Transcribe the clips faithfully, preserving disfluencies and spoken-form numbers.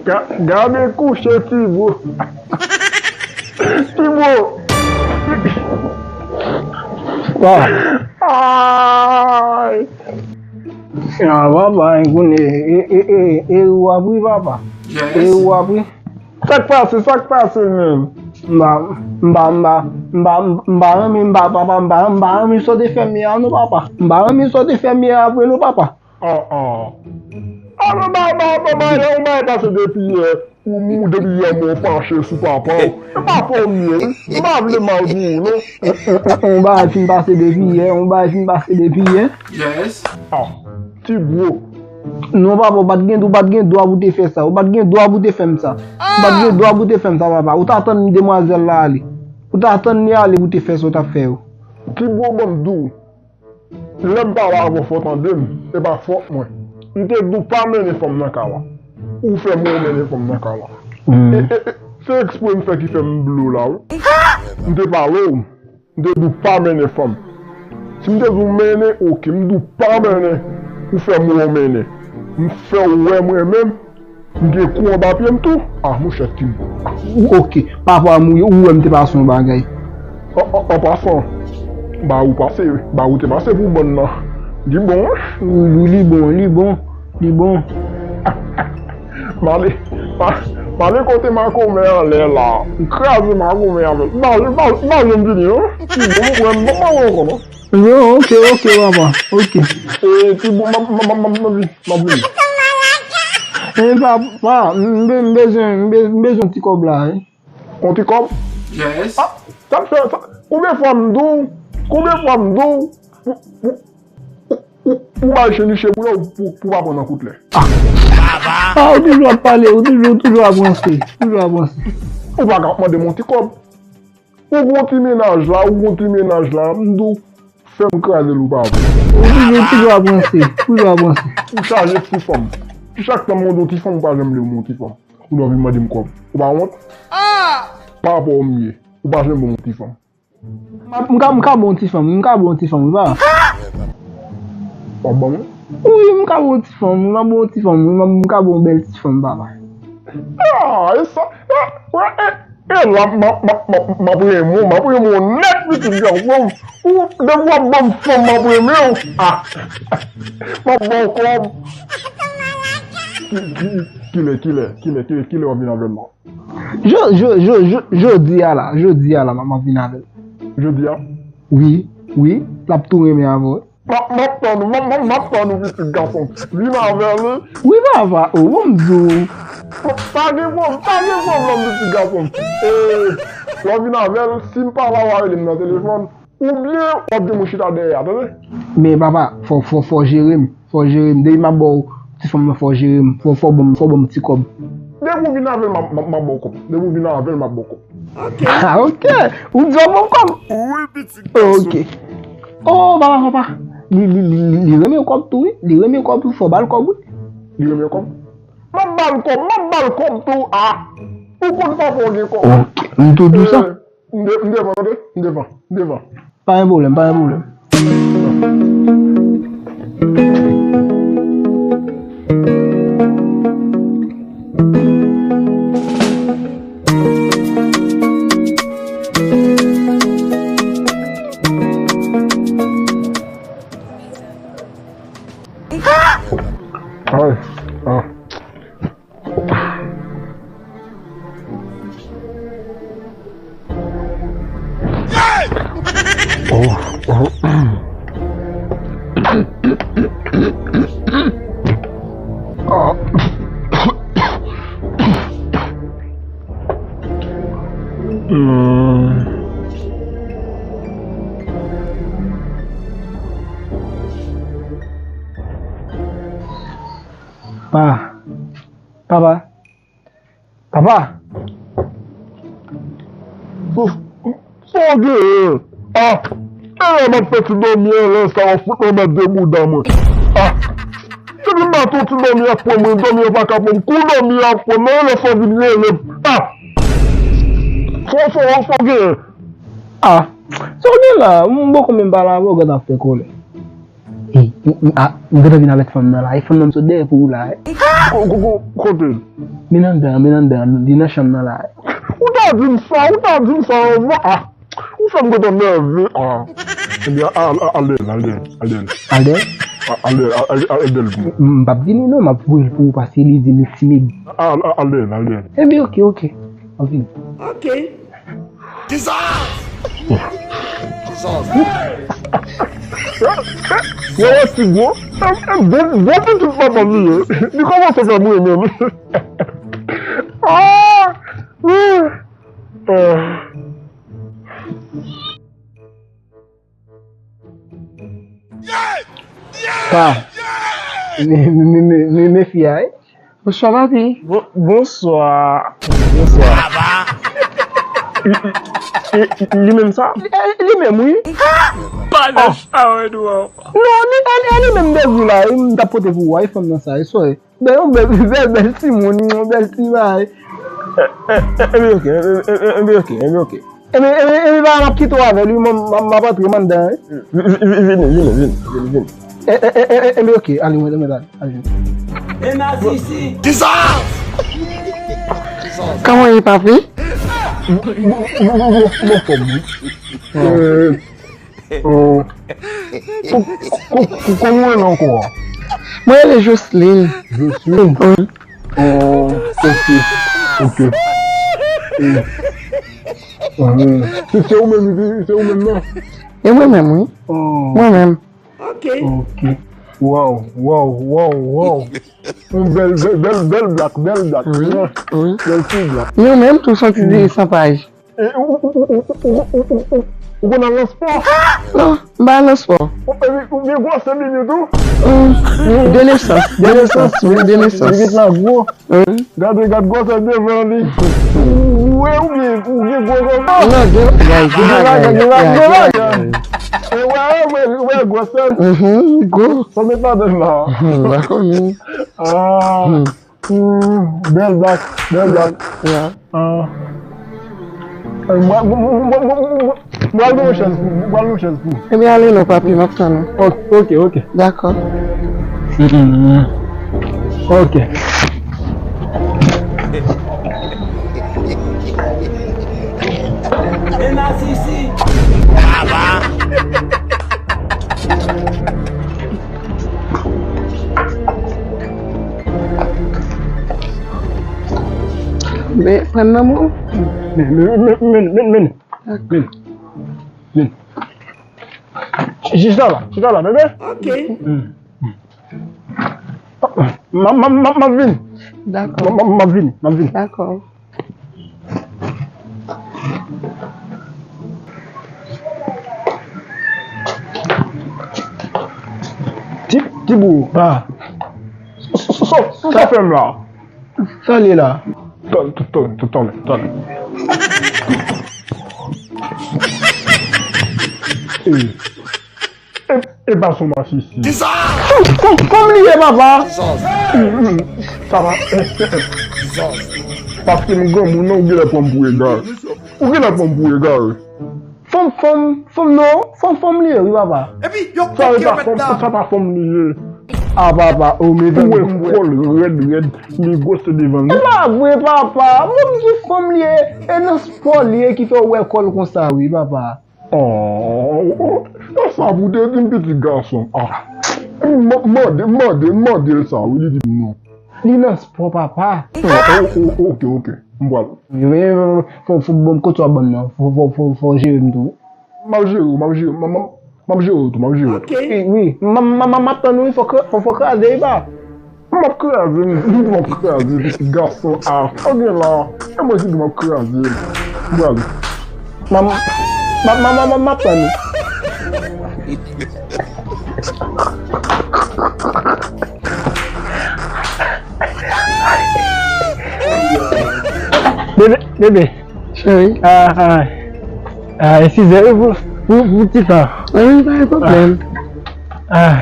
Ga- Gade kouche Tibo. Tibo. Ay. Ah, papa, e konnen, e, e, e, e ou ap ri, papa. E ou ap ri. Sa k pase, sa k pase menm? M pa, m pa, m pa, m pa, m pa renmen, m pa, papa, m pa, m pa renmen sa w te fè m yè a non, papa. M pa renmen sa w te fè m yè a vre non, papa. Ah, ah. Ah, non, ba, ba, ba, ba, yon bagay pase depi yè. Ou, ou, depi yè, mwen fache sou papa w. E pa fè w m ye, wi. M pa vle mal pou ou, non. On, on, on bagay fin pase depi yè, on bagay fin pase depi yè. Ah, Tibo. Non, papa, ou pa t gen, ou pa t gen dwa pou te fè sa. Ou pa t gen dwa pou te fè m sa. Ou pa t gen dwa pou te fè m sa, papa. Ou ta tann demwazèl la ale. Ou ta tann li ale pou te fè sa ou t ap fè yo. Tibo, ban m di w. Lè m pale avè w, fò w tande m, e pa fòt mwen. M te di w pa mennen fanm nan kay la. Ou fè m ou mennen fanm nan kay la. E, e, e, se ekspre m fè ki fè m blo la, wi. M te pale w, m te di w pa mennen fanm. Si m te di w mennen, oke, m di w pa mennen, ou fè m ou mennen. M fè w wè mwen menm, M gen kou anba pye m tou. Ah, monchè, Tibo. Oke, papa m, ou, ou wè m te pase yon bagay. An, an, an pasan, ba ou pase, ba ou te pase pou bann nan. Li bon, wi. Wi, wi, li bon, li bon, li bon. M ale, ma-, m ale kote makomè anlè la. M kraze makomè avè l. M pa, m pa, m pa janm vini, non. Tibo, m pran, m pa wè w ankò, non. Non, oke, oke, papa. Oke. E, Tibo, m ap, m ap, m ap, m ap vin, m ap vin. E, papa, m be-, m bezwen, m be-, m bezwen ti kòb la, wi. Yon ti kòb? Yes. Ah, sa k fè, sa, konbyen fwa m di w, konbyen fwa m di w, ou, ou, ou, ou, ou bay chen niche pou lè, pou, pou pa pran nan kout lè. Ah, ou toujou ap pale, ou toujou, ou toujou ap ranse, toujou ap ranse. Ou pa ka ap mande m yon ti kòb. Ou gon ti mennaj la, ou gon ti mennaj la, m di w, fè m kraze l ou pa vle. Ou toujou, toujou ap ranse, toujou ap ranse. Ou chaje ti fanm. Chak tan m mande w ti fanm, ou pa janm lè m yon ti fanm. Ou lè w vin mande m kòb. Ou pa wont? Pa rapò w m ye. Ou pa janm ban m yon ti fanm. M ka, m ka bon ti fanm, m ka bon ti fanm, wi, pa. W ap ban mwen? Wi, m ka bon ti fanm, m ka bon ti fanm, wi, m ka bon bèl ti fanm, papa. Ah, e sa, e, wè, e, e la, m ap, m ap, m ap, m ap renmen w, m ap renmen w nèt, pitit gason. Ou, depi w ap ban m fanm, m ap renmen w. Ah, m ap ba w kòb. Ki, ki, kilè, kilè, kilè, kilè, kilè w ap vin avè l la? Jo-, jo-, jo-, jo-, jodi a la, jodi a la, m ap vin avè l. Jodi a? Wi, wi, l ap tou renmen avè w. M ap, m ap tann ou, m ap, m ap, m ap tann ou, pitit gason. Vin avè l. Wi, papa, o, bon m di w. Pa gen pwob-, pa gen pwoblèm, pitit gason. E, lè w vin avè l, si m pa la, w a rele m nan telefòn. Oubyen w ap gen moun chita dèyè a, tande? Men papa, fò, fò, fò w jere m, fò w jere m. Depi m ap ba w ti fanm nan, fò w jere m, fò, fò w ban m, fò w ban m ti kòb. Depi w vin avè l, m ap, m ap, m ap ba w kòb. Depi w vin avè l, m ap ba w kòb. Ah, oke. Ou di w ap ban m kòb? Wi, pitit gason. Oke. Oh, papa, papa. Li, li, li, li, li renmen kòb tou, wi. Li renmen kòb tou, fò w ba l kòb, wi. Li renmen kòb? M ap ba l kòb, m ap ba l kòb tou, ah. Ou konn papa w gen kòb. Oke, m tou di w sa. Eh, M de-, m devan, tande? M devan, m devan. Pa gen pwoblèm, pa gen pwoblèm. Ay, ah. Pa. Papa. Papa! Sa w genyen? Ah! E lè m ap fè ti dòmi an lè sa w fout nan mèt de bouda mwen. Ah! Depi maten w ti dòmi ap pran mwen, dòmi an pa ka pran m. Kou dòmi ap pran m, nan lè sa w vin rele m. Ah! Sa w, sa w, sa w genyen? Ah! Sa w gen la? M poko menm pale avè w, gad ap fè kòlè. Hey! M, m, a, m gentan vin avèk fanm nan la. E fanm nan m sot dèyè pou ou la, wi. Ko-, ko-, ko-, kote l? Men anndan, men anndan, li nan chanm nan la. Ou ta di m sa, ou ta di m sa anvan. Ah, ou fè m gentan nève. Ah. Ebyen, al, al, al dèyè l, al dèyè l, al dèyè l. Al dèyè l? A, al dèyè l, al, al, al dèyè l pou mwen. M, m p ap vini non, m ap voye l pou ou paske li di m li timid. Al, al, al dèyè l, al dèyè l. Ebyen, oke, oke. M ap vini. Oke. Kisa? Kisa? Yo, yo, ti gwo. E, e, bon, bon pitit papa m li ye. Li kòmanse fè m ri menm. Ah! Ah! Pa. Me, me, me, me, me fi a, wi. Bonswa, papi. Bon, bonswa. Bonswa. Li, li, li menm sa? Li, li menm, wi. Pa nan chawè nou an. Non, li, e, e li menm de jou la, wi, m t ap pote pou ou a, e fanm nan sa, e sòy. Bèl, yon bèl, bèl, bèl timoun, yon bèl ti bagay. E, e, e, ebyen, oke, e, e, e, ebyen, oke, ebyen, oke. Ebyen, ebyen, ebyen, pa m ap kite w avè l, wi, m, m, m ap antre m anndan, wi. Vi-, vi-, vi-, vini, vini, vini, vini, vini. E, e, e, e, e, ebyen, oke, ale, mwen, mwen, ale, ale. E Nazizi! Kisa? Kòman ye, papi? M, m, m, m, m anfòm, wi. Eh, Oh. Ko-, ko-, ko-, kòman w rele ankò a? Mwen rele Jocelyne. Jocelyne? Wi. Oh, ok. Ok. Eh. Mhm. Se, se ou menm, se, se ou menm, non? E mwen menm, wi. Oh. Mwen menm. Ok. Ok. Wow, wow, wow, wow. Yon bèl, bèl, bèl, bèl black, bèl black. Wi, wi. Bèl ti black. Nou menm tou, se yon ti diri san paj. E, ou, ou, ou konn al nan spò? Non, m pa al nan spò. Ou, epi, ou gen gwosè li menm tou? Hum, de nesans, de nesans, wi, de nesans. Li ret la gwo. Hum. Gade, gade gwosè devan li. Ou, ou, ou gen, ou gen gwo kòman? Non, gen bagay, gen bagay, gen bagay, gen bagay. E wè, wè, wè gwosè. Mhm, gwo. Sa met ladan la. Hum, m pa konnen. Ah. Hum. Hmm, bèl black, bèl black. Ya. Ah. Eh, mwen, mwen, mwen al gen yon chèz pou, mwen al gen yon chèz pou. Ebyen, ale non, papi, m ap tann ou. Ok, ok, ok. Dakò. Hmm, ok. Men, pran nan men w. Men, men, men, men, men, men. Men. Men. Chita la, chita la, bebe. Ok. Hmm. M, m, m, m ap vini. Dakò. M, m, m ap vini, m ap vini. Dakò. Ti, ti bou. Ah. Sa, sa, sa, sa fè m la. Sa li la. Tan, tan, tan, tan, tan. Eh. E, e pa sou masisi. Kisa? Kòm, kòm, kòm li ye, papa? Kisa? Sa va. Paske m granmoun nan, ou genlè pran m pou egare. Ou genlè pran m pou egare. Fanm, fanm, fanm non, fanm, fanm li ye, wi, papa. Epi, yo, sa e pa fanm, sa pa fanm li ye. A, papa, o, men ou wè kò l rèd, rèd, li gwosè devan l. E pa vre, papa. Mwen m di fanm li ye, e nan spò li ye ki fè w wè kò l konsa, wi, papa. Oh, oh, oh, sa pou te di m pitit gason. Ah. M, m mande, m mande, m mande l sa, wi, li di m non. Li nan spò, papa. Oh, oh, oh, ok, ok. M pral. Wi, wi, wi, wi. Fò, fò, bon, kote w ap ban m nan? Fò, fò, fò, fò w jere m tou. M ap jere w, m ap jere w, m, m, m ap jere w tou, m ap jere w. Ok. Wi, wi. M, m, m, m, m ap tann ou, wi, fò, fò, fò kraze, wi, pa. M ap kraze, m, m ap kraze, pitit gason a. Sa w gen la, e mwen ki di m ap kraze. M prale. M, m, m, m, m, m ap tann ou. Bebe, bebe. Cheri. Ah, ah. Ah, eskize, wi, pou, pou, pou ti tan. Wi, pa gen pwoblèm. Ah.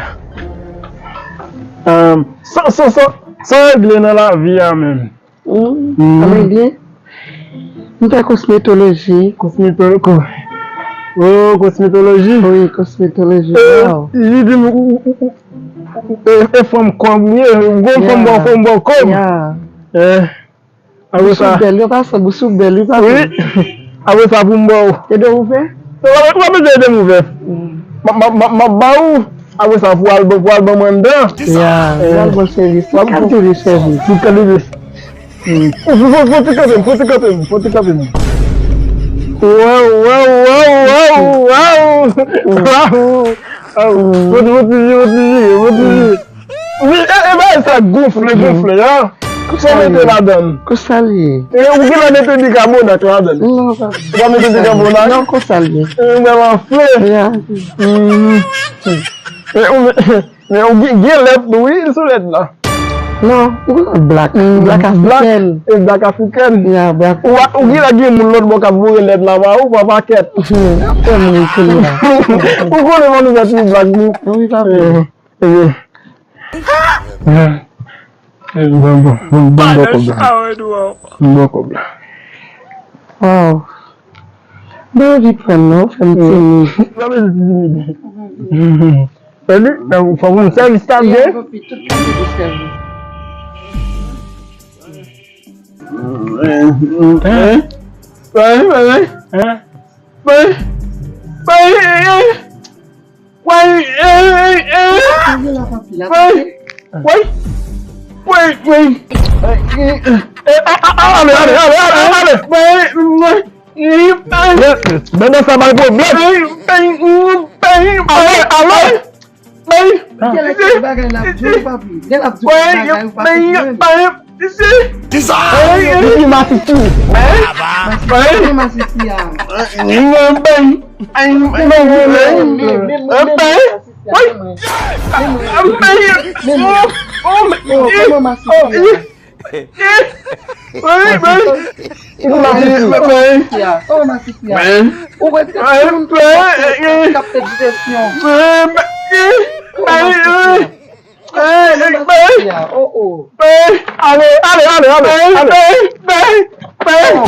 Ah. Sa, sa, sa, sa regle nan lavi a menm. Hmm, sa regle. M fè kosmetoloji. Kosmetolo-, ko-, oh, kosmetoloji? Wi, kosmetoloji. Eh, wow. Li di m, ou, ou, ou, E, e fanm kòb ou ye, gwo fanm ba w, fanm ba w kòb. Eh. Apre sa, bouch ou bèl, yo pa fè bouch ou bèl, yo pa fè. Wi. Apre sa, pou m ba w. E do ou fè? Ou pa, ou pa bezwen ede m ouvè. M ap, m ap, m ap, m ap ba ou. Apre sa, pou al ban, pou al ban mwen anndan. Ya, pou al ban sèvis. Tout kalite de sèvis. Tout kalite de Fò ti kanpe m, fò ti kanpe m, fò ti kanpe m. Waw, waw, waw, waw, waw. Waw. Fò ti, fò ti jire, fò ti jire, fò ti jire. Wi, e, e bagay sa gonfle, gonfle, an. Sa w mete ladan l? Konsa l ye. E, ou genlè mete bikabonat ladan l? Non, sa. Ou pa mete bikabonat? Non, konsa l ye. E, ou genlè anfle. Ya. E, ou me- Men ou gen, gen lèt tou, wi, sou lèt la. Non, ou konn black. Black africaine. E black africaine. Ya, black. Ou, ou gen la gen moun lòt bò k ap voye lèt la ba ou pa pakèt. Apre mwen kounye a. Ou konnen mwen nou fè ti black nou. Wi, pa vre. Eh, eh, eh, bon, bon, bon, bon, bon, bon, bon, bon, bon, bon. Wow. Mwen anvi pran non, fè m timid. Sa vle di timid. Tande? Fò moun sèvis ta byen. Tout kalite de sèvis. Hein? Hein? Hein? Hein? Hein? Hein? Hein? Hein? Woy, eh, eh, eh. Woy, woy, woy, woy. Eh, eh, ah, ah, ah, ale, ale, ale, ale, ale. Woy, woy, woy. Bèbè sa bay pwoblèm. Woy, woy, woy, woy. Ale, ale. Woy. Gen lè ki bagay la, di w pa vle. Gen lè ap di w bagay ou pa konprann. Isi. Kisa? Li di masisi. Masisi, masisi a. Mwen bay. Ay, mwen bay. Mwen bay. Mwen bay. Oh, oh, oh, masisi a. Mwen bay. Li di masisi. Masisi a. Ou wè tout moun ki ap fè divèsyon. Mwen bay. Masisi a. Ey, ey, ey. Ey, ey, ey. Oh, oh. Ey, ale, ale, ale, ale, ale. Ey, ey, ey.